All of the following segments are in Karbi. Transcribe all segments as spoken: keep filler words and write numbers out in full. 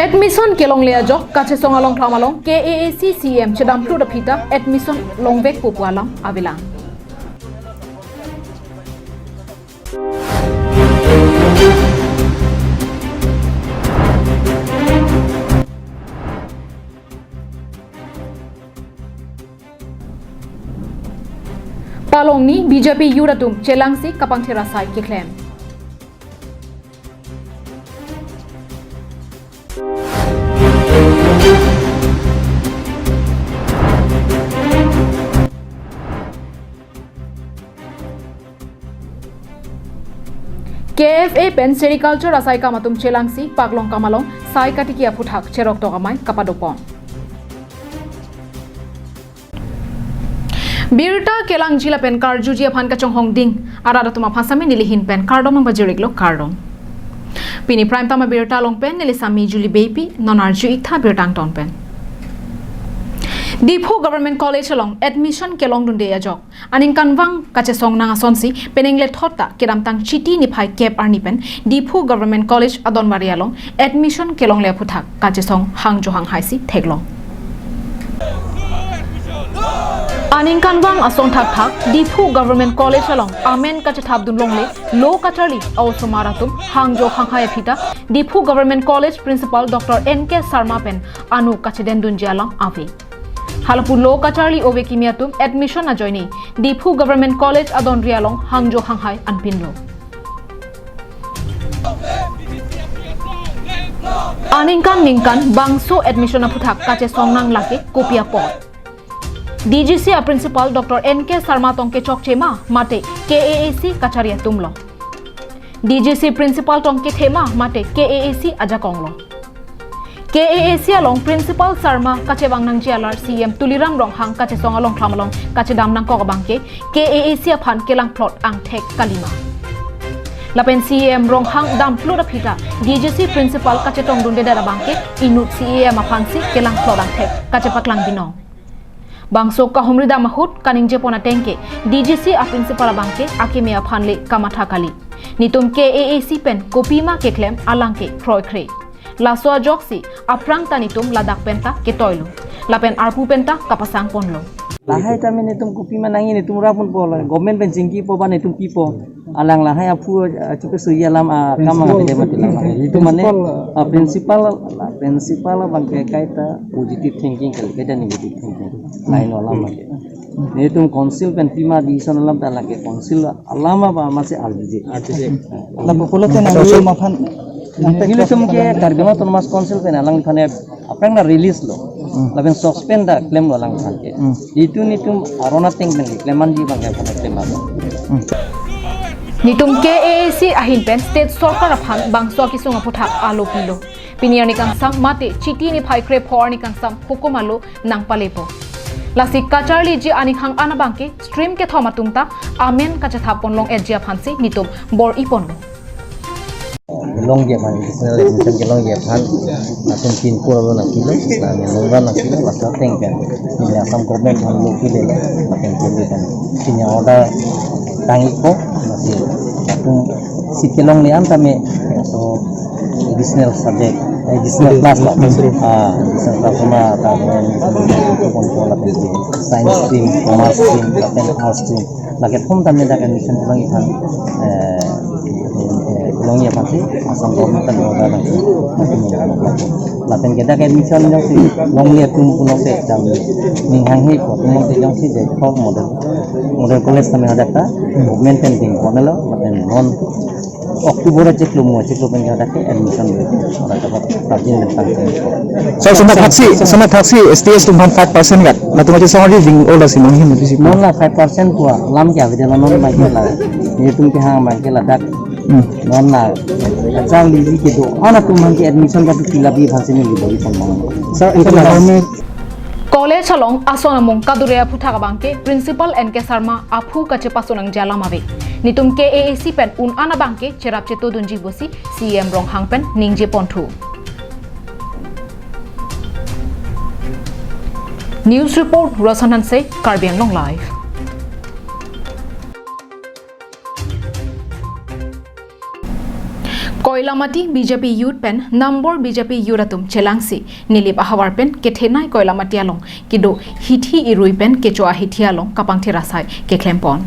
Admission kelongle ajok kachesong along thlam along K A A C C E M chedam phlut aphi ta admission longvekpo pu alam avelang. Palongni B J P youth atum chelangsi kapangthir asai keklem. K F A pen sericulture asai kam atum chelangsi paklong kam along sai katiki aphuthak cheroktok amei kapadopon. Birta kelangji lapen karjuji aphan kachonghong ding arat atum aphan sami nelihin pen kardom nangpajir-iklo, kardom. Pini Prime Time abirta along pen neli sami Julie Beypi, non arju-iktha birta angton pen. Diphu Government College along admission kelongdunde ajok aningkanvang kachesong nang asonsi penang lethot ta kedamtang Chiti niphai kep arni pen Diphu Government College adonwari along admission kelongle aphuthak kachesong hangjo hanghaisi theklong. Aningkanvang asong thakthak Diphu Government College along amen kachethapdun longle lo kacharli a-osomar atum hangjo hanghai aphi ta Diphu Government College Principal Doctor N K Sharma pen ano kachedendunji alam ave. Halapu lo kacharli ove kimi atum admission ajoine Diphu Government College adonri along hangjo hanghai anpinlo. Aningkan ningkan bangso admission aphuthak kachesong nang lake kopi apot. D G C a-principal Doctor N K Sharma tong kechokche ma mate K A A C kachari atum lo. D G C principal tong kethe ma mate K A A C ajakong lo. K A A C along Principal Sharma kachevang nangji alar C E M Tuliram Ronghang kachesong along thlam along kachedam nangkok abangke K A A C aphan kelangphlot angthek kalima. Lapen C E M Ronghang damphlut aphi ta D G C principal kachetongdundedet abangke inut C E M aphansi kelangphlot angthek kachepaklang binong. Bangso kahumridam ahut kaningjepon ateng ke D G C a-principal abangke akeme aphan le kamatha kali. Netum K A A C pen kopima keklem alangke kroikre. Laso ajoksi aphrang ta netum ladak penta ketoilo. Lapen arpu penta kapasangponlo. Lahai tame netum kopima nangji netum rapunpo lo. Government pen chingkipo ba netum pipo. Alang lahai aphu, ah, chupe suya alam, ah, kam abang pede mati lam. Itu mane, principal, ah, principal, ah, principal abangke kaita positive thinking kali, kaita negative thinking. Lain alam lagi. Netum council pen pima decision alam ta lagi council alam apa masih arjuje. Arjuje. Lapu pulo te nang aphan. Ilitum ke Karbi Anglong Autonomous Council pen alangphan aphrang na release lo. Hmm. Lapen suspend ta klemlo alangphan ke. Hmm. Itu netum aron ateng pen klemji abangke aphan klem alo. Hmm. Netum K A A C ahin pen state sorkar aphan bangso akesung aphuthak alo pilo. Pini arni kangsam mate Chiti niphai krepho arni kangsam hukum alo nangpalepo. Lasi kacharliji aning hang-an abangke stream kethom atum ta amen kachethapponlong-etji aphansi netum bor-iponlo. Kelongji aphan, additional admission kelongji aphan, latum pinpur alo nangkelo, latum nungga nangkelo, laso ateng pen. Pini Assam government aphan lo kele, latum kele kan. Pini order tang-ikpo, latum, latum seat kelongle an tame, so additional subject, additional class la. Ah, additional class ma, ta, science stream, commerce stream, lapen arts stream. Lake thom tame dak admission kelongji aphan, eh, eh, kelongji aphansi Assam government ta order nang. Lapen ke dak admission jongsi longle atum pulote exam ning hanghepo, pulote jongsi Jaiprakash Model, Model College tame hadak ta government pen dingponlo, lapen non October achiklo mo achiklo pen hadak ke admission lo. Hadak dapat rajin tang. So, sona thaksi, sona thaksi S T S atum aphan five percent kat. Latum aja song ri ding ola si nong him si. Non la five percent tua lam kya bide la non bangke la. Netum kehang bangke ladak. Hmm. Non la. Kacharliji kedo-an atum aphan ke admission batu kilabi aphansi neli bor-iponbom. Sir, ito na government College along ason amung kadure aphuthak abangke Principal N K Sharma aphu kachepasu nangji alam ave. Netum K A A C pen un-an abangke cherap chetodunji pusi C E M Ronghang pen ningjeponthu. News report, Roshan Hanse, Karbi Anglong Live. Koilamati B J P youth pen Nambor B J P youth atum chelangsi Nilip ahavar pen kethenei Koilamati along kedo hithi irui pen kecho ahithi along kapangthir asai keklempon.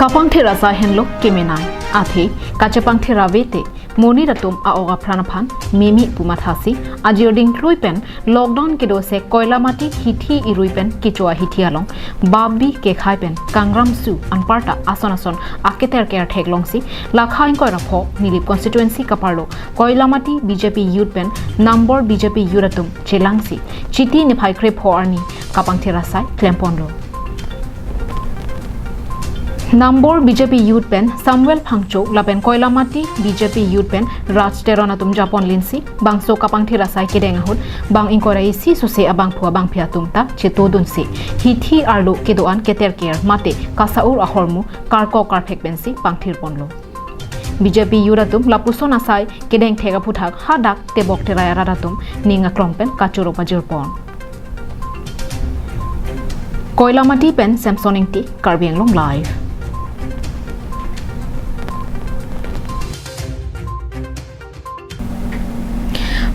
Kapangthir asai henlo kemenei, athe kachepangthir avete monit atum a-ok apran aphan mimi pu mathasi ajir dingklui pen lockdown kedo se Koilamati hithi irui pen kecho ahithi along babi kekhai pen kangram su anparta ason ason aketer ker theklongsi lakha ingkoi ra pho Nilip constituency kaparlo Koilamati B J P youth pen Nambor B J P youth atum chelangsi Chiti niphai krepho arni kapangthir asai klemponlo. Nambor B J P youth pen Samuel Phangcho lapen Koilamati B J P youth pen Raj Teron atum japon linsi bangso kapangthir asai kedeng ahut bang ingkoi ra isi suse abangphu abangphi atum ta chetodunsi hithi arlo kedo-an keter ker mate kasa-ur ahormu karkok karphek pensi pangthirponlo. B J P youth atum lapuson asai kedeng thek aphuthak hadak tebok terai arat atum ning aklong pen kachoro pajirpon. Koilamati pen Samson Ingti, Karbi Anglong Live.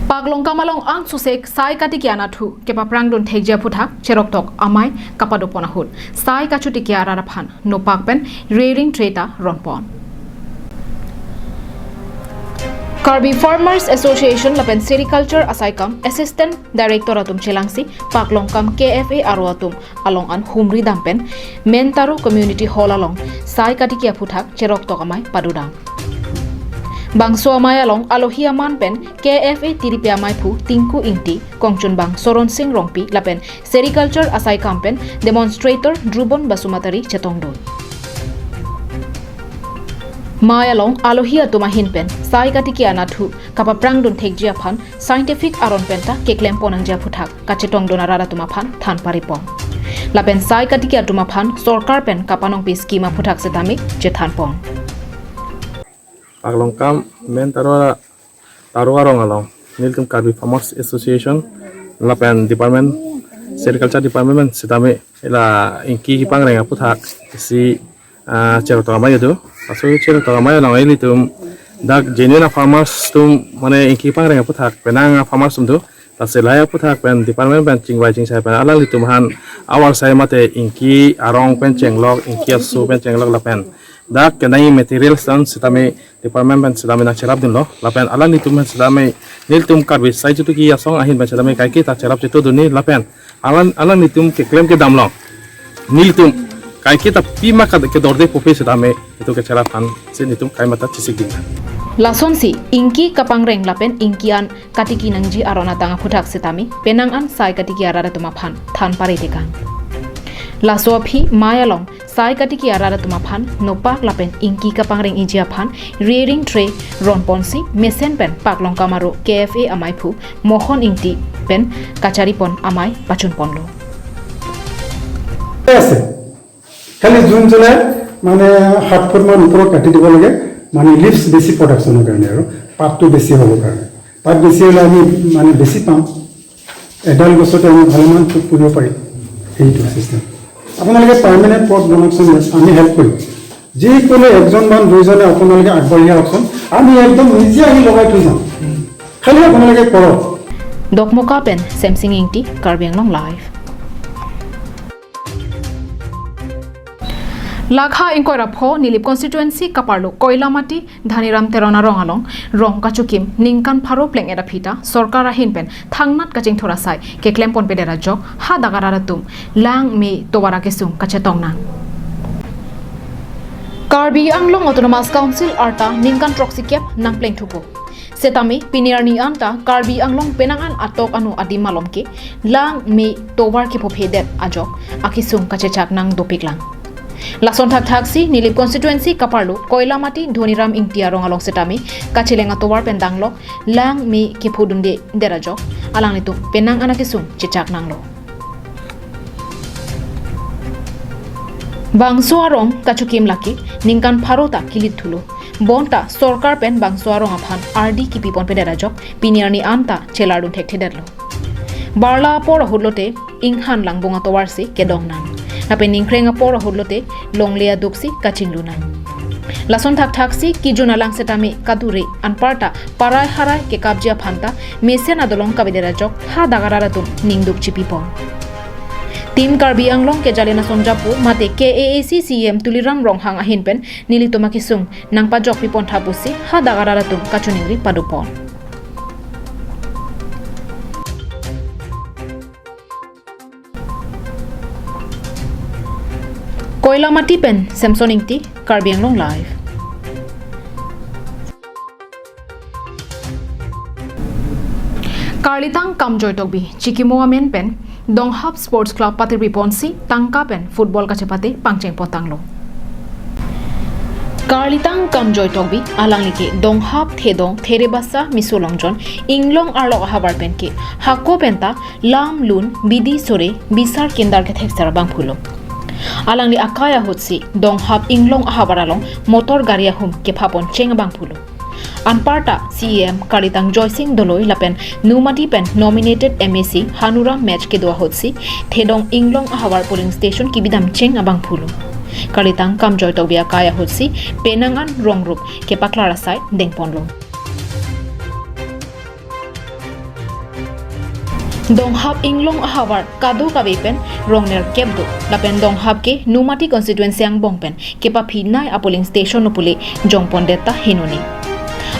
Paklongkam along angsose sai katiki anathu kepaprangdun thekji aphuthak cheroktok amei kapadopon ahut sai kachotiki arat aphan nopak pen rering tray ta ronpon. Karbi Farmers Association lapen Sericulture asaikam Assistant Director atum chelangsi Paklongkam K F A aro atum along an humri dam pen Mentaro Community Hall along sai katiki aphuthak cheroktok amei padodam. Bangso amei along alohi aman pen K F A tiripi ameiphu Tinku Ingti, kongchunbang Soron Sing Rongpi lapen Sericulture asaikam pen demonstrator Drubon Basumatary chetongdun. Mei along alohi atum ahin pen sai katiki anathu kapaprangdun thekji aphan scientific aron penta keklempon nangji aphuthak kachetongdun arat atum aphan than paripon. Lapen sai katiki atum aphan sorkar pen kapanongpi scheme aphuthak setame chethanpon. Paklongkam Mentaro, Taro arong along nelitum Karbi Farmers Association lapen department, Sericulture Department setame ila ingki kepangreng aphuthak isi, ah, cheroktok amei do. Laso cheroktok amei along ilitum dak genuine farmers atum mane ingki kepangreng aphuthak penang farmers atum do. Lasi lahai aphuthak pen department pen chingvai chingsai pen alanglitum aphan awar sai mate ingki arong pen chenglok, ingki aso pen chenglok lapen dak kenai materials atum setame department pen setame nangcherapdunlo lapen alanglitum pen setame nelitum Karbi Sai Chutuki Asong ahin pen setame kaike ta cherap chetodunji lapen alang alanglitum keklem kedam along nelitum kaike ta pima kat kedorde pupe setame itum kecherap aphan si nelitum kaimata chesikding. Lasonsi ingki kapangreng lapen ingki an katiki nangji aron atang aphuthak setame penang an sai katiki arat atum aphan than pare tekang. Laso aphi mei along sai katiki arat atum aphan nopak lapen ingki kapangreng iji aphan rering tray ronponsi mesen pen Paklongkam aro K F A ameiphu Mohon Ingti pen kacharipon amei pachunponlo. আছে। খালি যোনজনে মানে সাত ফুট মান ওপৰত কাটি দিব লাগে, মানে লিভছ বেছি প্ৰডাকশ্যনৰ কাৰণে আৰু পাতটো বেছি হ'বৰ কাৰণে। পাত বেছি হ'লে আমি মানে বেছি পাম, এডাল গছতে আমি ভালেমান ফুট পুৰিব পাৰিম। সেইটো ছিষ্টেম। আপোনালোকে পাৰ্মানেণ্ট পট বনাওকচোন, আমি হেল্প কৰিম। যিকোনো একজন বা দুইজনে আপোনালোকে আগবাঢ়ি আহকচোন, আমি একদম নিজে আহি লগাই থৈ যাম, খালি আপোনালোকে কৰক। Dokmoka pen Semsing Ingti, Karbi Anglong Live. Lakha ingkoi ra pho Nilip constituency kaparlo Koilamati Dhaniram Teron arong along rong kachokim ningkan pharo pleng-et aphi ta sorkar ahin pen thangnat kachingthur asai keklempon pedet ajok hadak arat atum lang me tovar akesung kachetongnang. Karbi Anglong Autonomous Council arta ningkan throksi kep nangplengthupo. Setame pini arni anta Karbi Anglong penang an atok anu adim malom ke lang me tovar kephophedet ajok akesung kachechak nang dopiklang. Lason thakthaksi Nilip constituency kaparlo Koilamati Dhoniram Ingti arong along setame kacheleng atovar pen danglok lang me kephodunde det ajok alanglitum penang an akesung chechak nanglo. Bangso arong kachokim lake ningkan pharo ta kilit thulo. Bonta sorkar pen bangso arong aphan ardi kipipon pedet ajok pini arni anta chelardun thekthedetlo. Barla apor ahut lote inghan langbung atovar si kedong nang. Lapen ningkreng apor ahut lote longle aduksi kachinglu nang. Lason thakthaksi kejun alang setame kadure, anparta parai harai kekapji aphanta mesen adolong kavedet ajok hadak arat atum ningduk chipipon. Team Karbi Anglong kejalen asong japo mate K A A C C E M Tuliram Ronghang ahin pen nelitum akesung nangpajokpipon tha pusi hadak arat atum kachiningri padopon. Koilamati pen Samson Ingti, Karbi Anglong Live. Karlitang Kamjoy Tokbi chikimo amen pen Donghap Sports Club patirpiponsi tangka pen football kachepate pangchengpon tanglo. Karlitang Kamjoy Tokbi alangli ke Donghap, Thedong, Therebasa, Miso Longjon, Inglong arlok ahavar pen ke hako penta lam, lun, bidi, sore, bisar, kindar kethekser abangphulo. Alangli akai ahutsi Donghap Inglong ahavar along motor gari ahum kephapon cheng abangphulo. Anparta C E M Karlitang Joysing Doloi lapen Numati pen nominated M A C Hanuram Mech kedo ahutsi Thedong Inglong ahavar polling station kebidam cheng abangphulo. Karlitang Kamjoy Tokbi akai ahutsi penang an rongrup kepaklar asai dengponlo. Donghap Inglong ahavar kadokave pen rong nerkep do lapen Donghap ke Numati constituency angbong pen kepaphinei apolling station lo pule jongpondet ta hinone.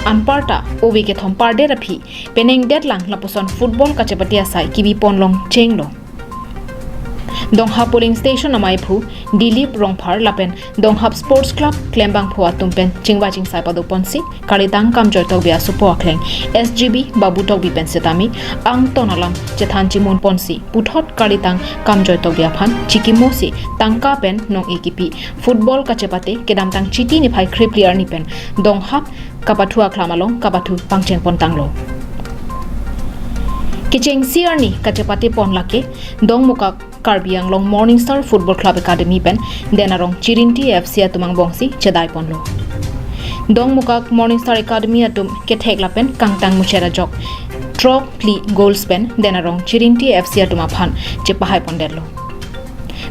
Anparta ove kethom pardet aphi penengdet lang lapuson football kachepate asai kebiponlong chenglo. Donghap polling station amaiphu Dilip Rongphar lapen Donghap Sports Club klembangphu atum pen chingvai chingsai padoponsi Karlitang Kamjoy Tokbi asopo akleng S G B Babu Tokbi pen setame angton alam chethan chimunponsi puthot Karlitang Kamjoy Tokbi aphan chikimosi tangka pen nong-e kipi football kachepate kedamtang Chiti niphai krepli arni pen Donghap kapathu akhlam along kapathu pangchengpon tanglo. Kechengsi arni kachepatepon lake Dongmukak Karbi Anglong Morning Star Football Club Academy pen Denarong Chirinti F C atum angbongsi chedaiponlo. Dongmukak Morning Star Academy atum kethek lapen kangtang muchera jok throk phli goals pen Denarong Chirinti F C atum aphan chepahaipondetlo.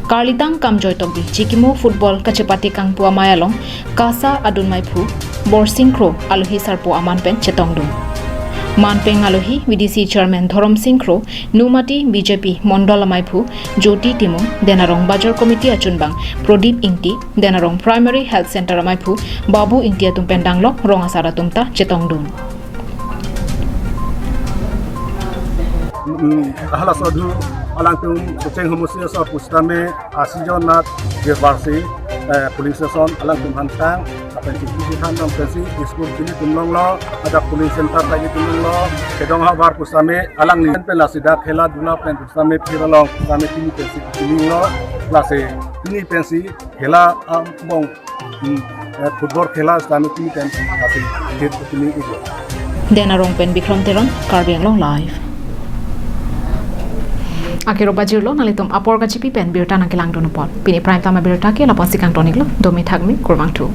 Karlitang Kamjoy Tokbi chikimo football kachepate kangpu amei along KASA adun maiphu Borsing Kro alohi sarpo aman pen chetongdun. Manpeng alohi V D C chairman Dhorom Sing Kro, Numati B J P mondol amaiphu Jyoti Timung, Denarong Bajar Committee achunbang Prodip Ingti, Denarong Primary Health Center amaiphu Babu Ingti atum pen danglok rong asar atum ta chetongdun. Mm, halaso adhu alangtum Socheng Homosi aso pusitame asi jon nat jevarsi, eh, polling station alangtum aphan tang, lapen chingki si than nang pensi school chini tum longlo, ajak polling center ta ilitum longlo, Thedong ahavar pusitame alangli pen lasi dak khela dhula pen pusitame phir along pusitame pini pensi pini lo, lasi pini pensi khela angbong, mm, eh, football khela sitame pini pen lasi phir pini iklo. Denarong pen Bikrom Teron, Karbi Anglong Live. Akero bajirlo, nanglitum apor kachipi pen birta nangkelangdun apot. Pini prime time abirta ke lapusi kangton iklo, domi thakmi, kurvangthu.